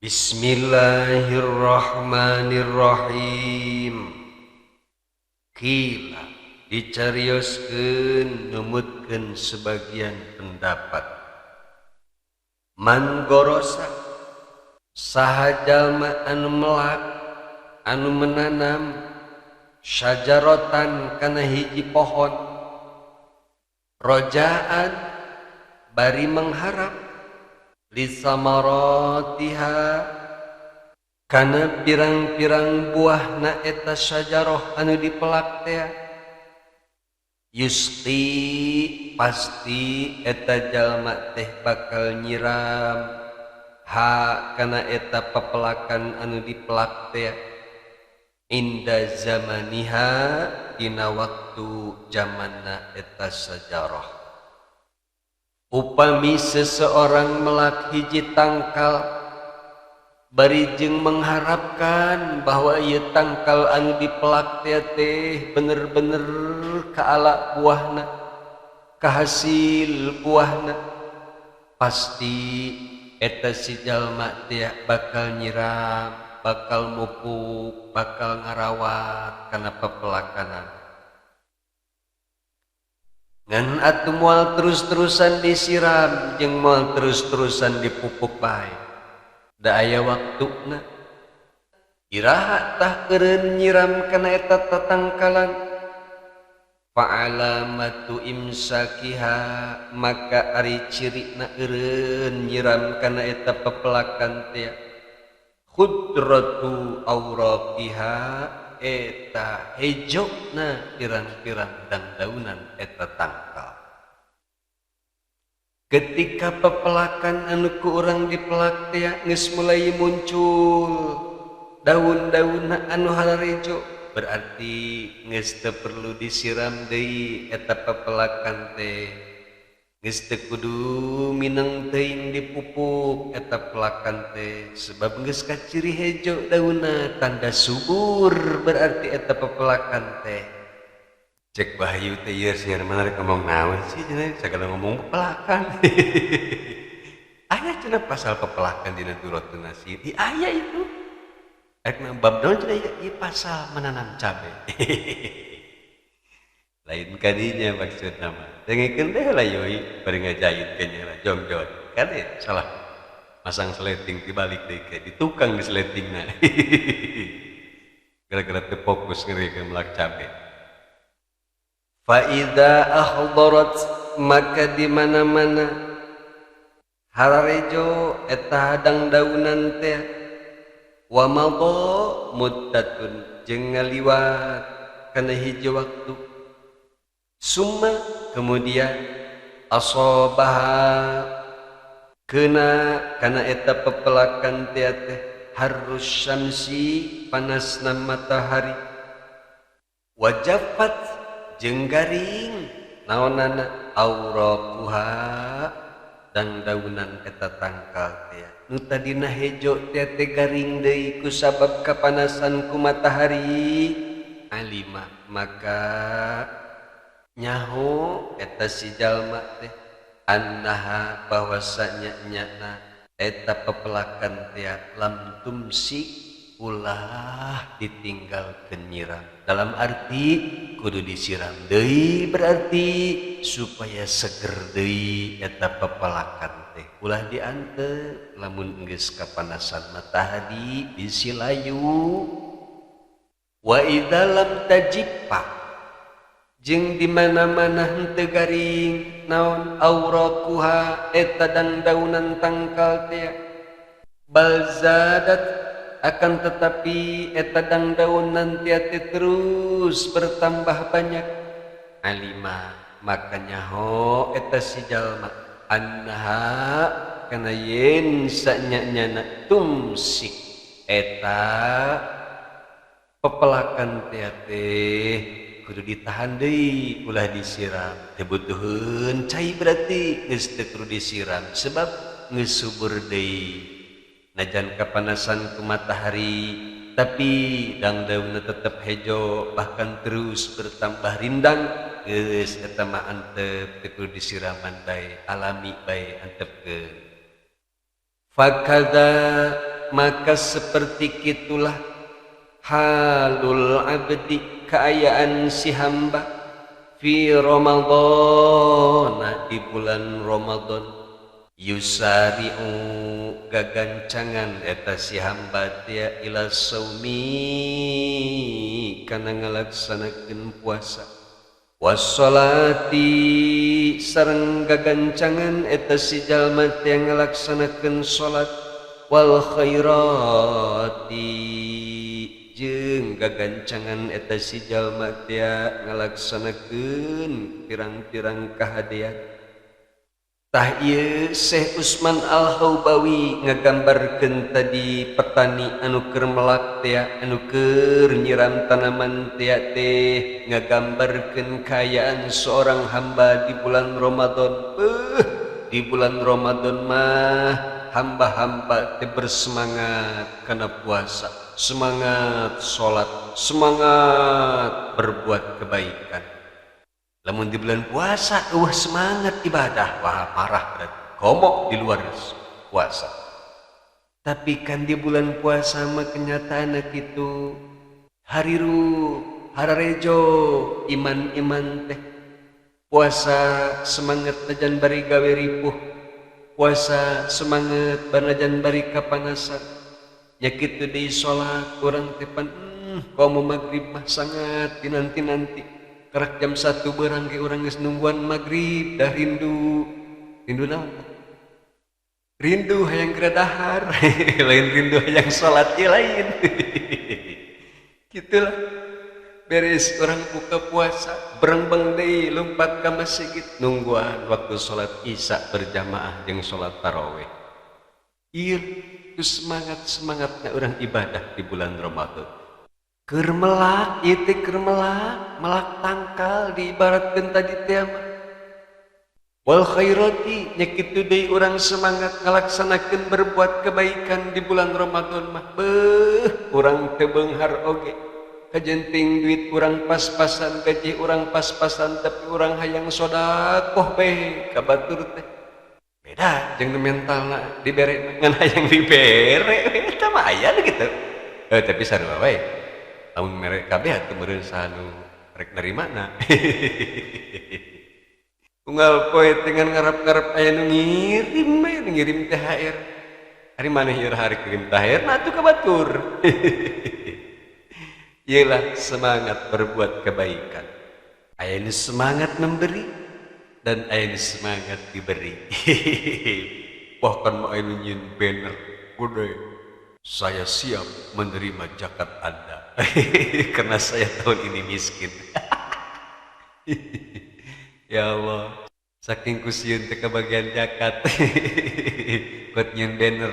Bismillahirrahmanirrahim. Qila dicarioskeun numutkeun sebagian pendapat. Man gorosa saha jalma anu melak anu menanam syajaratan kana hiji pohon rojaan bari mengharap lisamaratiha kana pirang-pirang buahna eta syajarah anu dipelak teh yusqi pasti eta jalma teh bakal nyiram ha kana eta pepelakan anu dipelak teh inda zamaniha dina waktu jamanna eta syajarah. Upami seseorang melak hiji tangkal bari jeung mengharapkan bahwa ieu tangkal anu dipelak teh bener-bener kaala buahna, kahasil buahna, pasti eta si jalma teh bakal nyiram, bakal mupuk, bakal ngarawat kana pepelakanan. Ngan atuh moal terus-terusan disiram jeung moal terus-terusan dipupuk bae. Da aya waktuna. Iraha tah eureun nyiram kana eta tatangkalan. Fa'alamatu imsakiha maka ari cirina eureun nyiram kana eta pepelakan teh. Khudratu awraqiha eta hejokna pirang-pirang dangdaunan eta tangkal. Ketika pepelakan anu ku urang dipelak teh geus mulai muncul daun-daunna anu hararejo, berarti geus teu perlu disiram deui eta pepelakan teh. Geus teu kudu mineng teuing dipupuk eta pelakan teh sebab geus kaciri hejo daunna tanda subur berarti eta pepelakan teh. Cek Bahayu teh ieu siar mana rek ngomong naon sih cenah sagala ngomong pepelakan. Aya cenah pasal pepelakan dina Durratun Nasir. Di aya itu. Rek bab naon cenah ieu pasal menanam cabe. Lain kadinya maksudna mah. Dengekeun teh lah yoi bari ngajahit kayaknya lah jongjon. Kan ya salah masang sleting dibalik deui ke di tukang di sletingna. Gara-gara teu fokus ngerikeun melak cabe. Fa idza ahdarat maka di mana-mana hararejo eta hadang daunan teh wa madha muddatun jeung ngaliwat kana hiji waktu. Summa kemudian asobaha kena kana eta pepelakan teh harus syamsi panasna matahari wajafat jeung garing naonana auraquha dangdaunan eta tangkal teh nu tadina hejo teh garing deui ku sabab kapanasan ku matahari alima maka nyaho eta si jalma teh annaha bahwasanya nyana eta pepelakan teh lam tumsik ulah ditinggalkeun nyiram dalam arti kudu disiram deui berarti supaya seger deui eta pepelakan teh ulah diantep lamun geus kapanasan matahari bisi layu wa idza lam tajippa jeung di mana-mana henteu garing naon auraquha eta dangdaunan tangkal teh bal zadat akan tetapi eta dangdaunan teh terus bertambah banyak alima maka nyaho eta si jalma annaha kana yen sanyana tumsik eta pepelakan teh kudu ditahan deui ulah disiram teu butuheun cai berarti geus teu kudu disiram sebab geus subur deui najan kapanasan ku matahari tapi dangdaunna tetep hejo bahkan terus bertambah rindang geus eta mah antep teu kudu disiraman bae alami bae antepkeun. Fakadza maka seperti kitulah halul abdi kaayaan si hamba fi Ramadan di bulan Ramadan yusari'u gagancangan eta si hamba teh ila saumi kana ngalaksanakeun puasa wassolati sareng gagancangan eta si jalma teh ngalaksanakeun salat wal khairati jeung gagancangan eta si jalma teh ngalaksanakeun pirang-pirang kahadean. Tah ieu Syekh Usman Al-Haubawi ngagambarkeun tadi petani anu keur melak teh anu keur nyiram tanaman teh teh ngagambarkeun kaayaan seorang hamba di bulan Ramadan. Di bulan Ramadan mah hamba-hamba teh bersemangat kana puasa, semangat salat, semangat berbuat kebaikan. Lamun di bulan puasa eueuh semangat ibadah, wah parah berarti komo di luar puasa. Tapi kan di bulan puasa mah kenyataanna kitu hariru hararejo iman-iman teh puasa semangat najan bari gawe ripuh, puasa semangat banajan bari kapanasan. Nya kitu deui salat urang teh pan komo magrib mah sangat dinanti-nanti. Kerak jam 1 berang ke urang geus nungguan maghrib dah rindu. Rindu naon? Rindu hayang geura dahar, lain rindu hayang salat ieu lain. Gitulah. Beres orang buka puasa, berengbeng deui lompat ka masjid nungguan waktu salat Isya berjamaah jeung salat tarawih. Ieu semangat-semangatna urang ibadah di bulan Ramadan. Keur melak ieu teh keur melak, melak tangkal diibaratkeun tadi teh mah. Wal khairati nya kitu deui urang semangat ngalaksanakeun berbuat kebaikan di bulan Ramadan mah. Beuh, urang teu beunghar oge. Kajenting duit urang pas-pasan, gaji urang pas-pasan, tapi urang hayang sodakoh bae ka batur teh. Beda jeung mentalna dibere ngan hayang dibere eta mah aya gitu. Tapi sarua wae. Lamun mere kabeh atuh meureun saha nu rek narimana. Unggal poe dengan ngarep-ngarep aya nu ngirim bae ngirim THR. Ari maneh ieu hari kirim THR na atuh ka batur. Iyalah semangat berbuat kebaikan. Aya nu semangat memberi dan aya nu semangat diberi. Bahkan mah aya nu nyieun banner gede. Saya siap menerima zakat Anda. Karena saya tahun ini miskin. Ya Allah, saking kusieun teh kabagian zakat. Buat nyieun banner.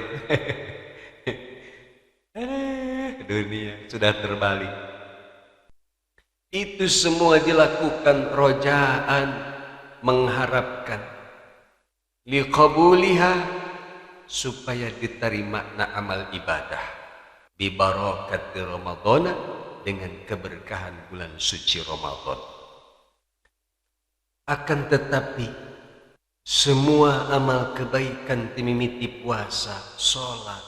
Dunia sudah terbalik. Itu semua dilakukan rojaan, mengharapkan liqabuliha supaya diterima na amal ibadah bi barakati Ramadhan dengan keberkahan bulan suci Ramadan. Akan tetapi semua amal kebaikan timimiti puasa, salat,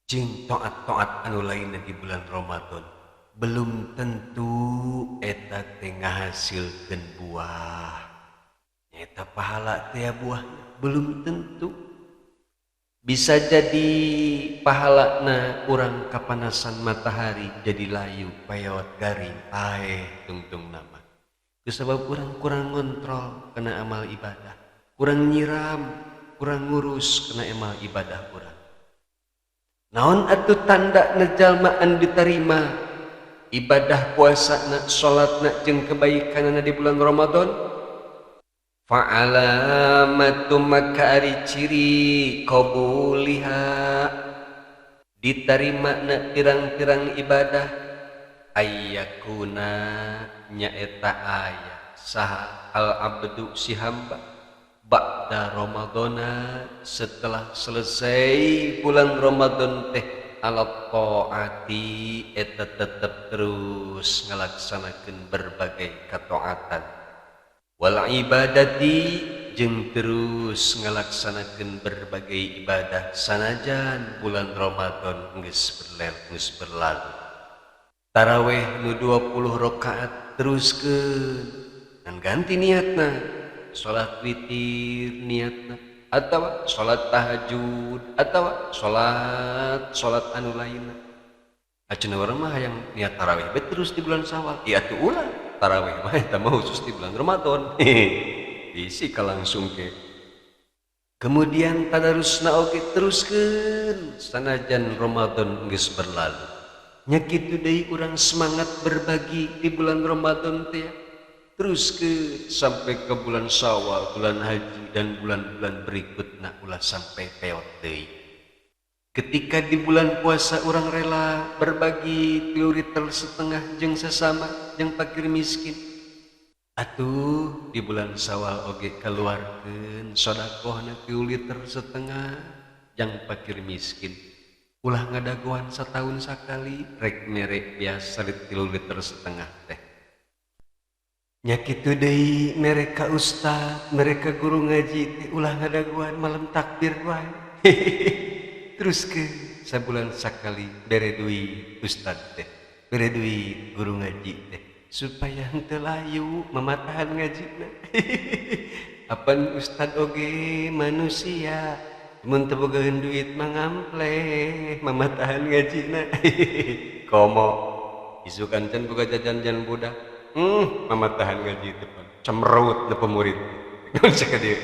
jeung taat-taat anu lainna di bulan Ramadan belum tentu eta teh ngahasilkeun buah. Eta pahala teh buahna belum tentu. Bisa jadi pahalana urang kapanasan matahari jadi layu payawat garing paeh tungtung nama. Kusabab urang kurang ngontrol kena amal ibadah, kurang nyiram, kurang ngurus kena amal ibadah urang. Naon atuh tanda jalma anu diterima ibadah puasana, salatna jeung kebaikanana di bulan Ramadan? Fa'alamatu maka ari ciri qabuliha diterima na pirang-pirang ibadah ayyakuna nyaeta aya saha al-abdu si hamba ba'da Ramadana setelah selesai bulan Ramadan teh ala taati eta tetep terus ngalaksanakeun berbagai ketaatan wal ibadati jeung terus ngalaksanakeun berbagai ibadah sanajan bulan Ramadan geus berlalu. Taraweh nu 20 rakaat teruskeun dan ganti niatna salat witir niatna atawa salat tahajud atawa salat anu lainna. Ayeuna urang mah hayang niat taraweh bae terus di bulan Syawal. Ieu atuh ulah taraweh mah eta mah khusus di bulan Ramadan. Bisi langsung ke. Kemudian tadarusna oge teruskeun sanajan Ramadan geus berlalu. Nya kitu deui urang semangat berbagi di bulan Ramadan teh terus ke sampai ke bulan Syawal, bulan haji dan bulan-bulan berikutna ulah sampai peot deui. Ketika di bulan puasa urang rela berbagi 3,5 liter jeung sesama jeung fakir miskin. Atuh di bulan Syawal oge keluarkeun sedekahna 3,5 liter jang fakir miskin. Ulah ngadagoan setahun sakali rek mere biasa 3,5 liter teh. Nya kitu deui mereka ustad, mereka guru ngaji teh ulah ngadagoan malam takbir wae. Terus ke sabulan sakali bere duit ustad teh, bere duit guru ngaji teh supaya henteu layu mamatahan ngajina. Apan ustad oge manusia mun teu bogaeun duit mah ngampleh mamatahan ngajina. Komo isukan can boga jajan-jajan budak. Mamatahan ngaji teh cemrut na pemurid. Naon cek dieu?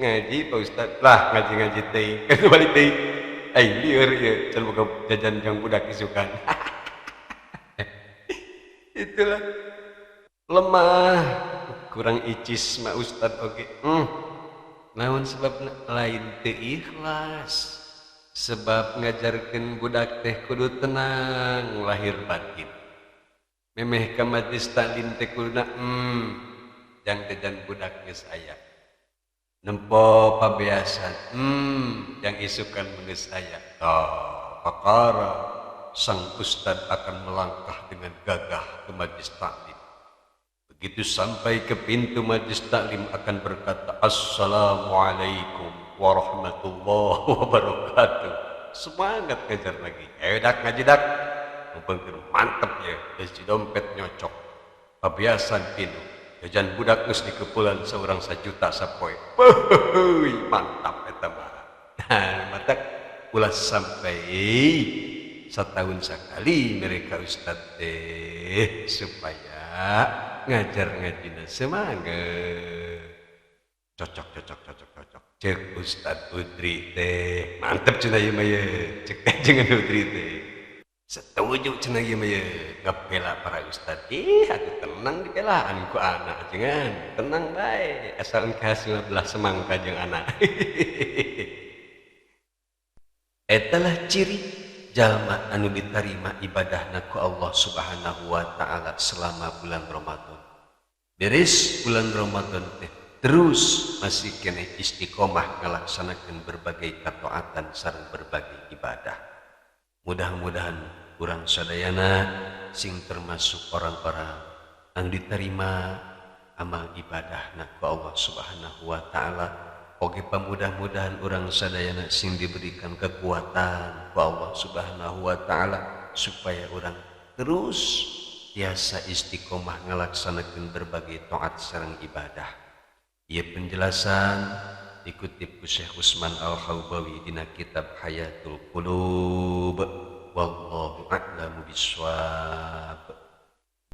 Ngaji Pak Ustad lah ngaji-ngaji teh. Kan balik deui. Ai lieur ieu can boga jajan jang budak isukan. Itulah lemah kurang icis mah ustad oge. Naon sebabna lain teu ikhlas. Sebab ngajarkeun budak teh kudu tenang lahir batin. Memeh ka majlis taklim teh kuduna jang jajan budak geus aya. Nempo pabeasan jang isukan geus aya. Tah pakara sang ustad akan melangkah dengan gagah ke majlis taklim. Begitu sampai ke pintu majlis taklim akan berkata assalamualaikum warahmatullahi wabarakatuh. Semangat ngajar lagi. Ayo dak ngaji dak. Mempengkeun mantep ya, geus dompet nyocok. Pabiasan pinu. Jajan budak geus dikepulan seorang 1 juta sapoe. Heuy, mantap eta mah. Nah, matak ulah sampai setahun sekali mereka ustad teh supaya ngajar ngajina semangat. Cocok cocok cocok cocok. Cek Ustad Udri teh mantep cenah ieu mah ye. Cek jeung Udri teh. Setuju cenah ieu mah ye. Ngapela para ustad. Ih atuh tenang dipelaan ku anak jangan. Tenang bae asal engke hasilna belah semangka jeung anak. Eta lah ciri jalma anu ditarima ibadahna ku Allah Subhanahu wa taala selama bulan Ramadan. Beres bulan Ramadan teh terus masih keneh istiqomah ngalaksanakeun berbagai ketaatan sareng berbagai ibadah. Mudah-mudahan urang sadayana sing termasuk orang-orang anu diterima amal ibadahna ku Allah Subhanahu wa taala. Oge pamudah-mudahan urang sadayana sing diberikan kekuatan ku Allah Subhanahu wa taala supaya urang terus tiasa istiqomah ngalaksanakeun berbagai taat sareng ibadah. Ieu penjelasan dikutip ku Syekh Utsman Al-Haubawi dina kitab Hayatul Qulub. Wallahu a'lamu bissawab.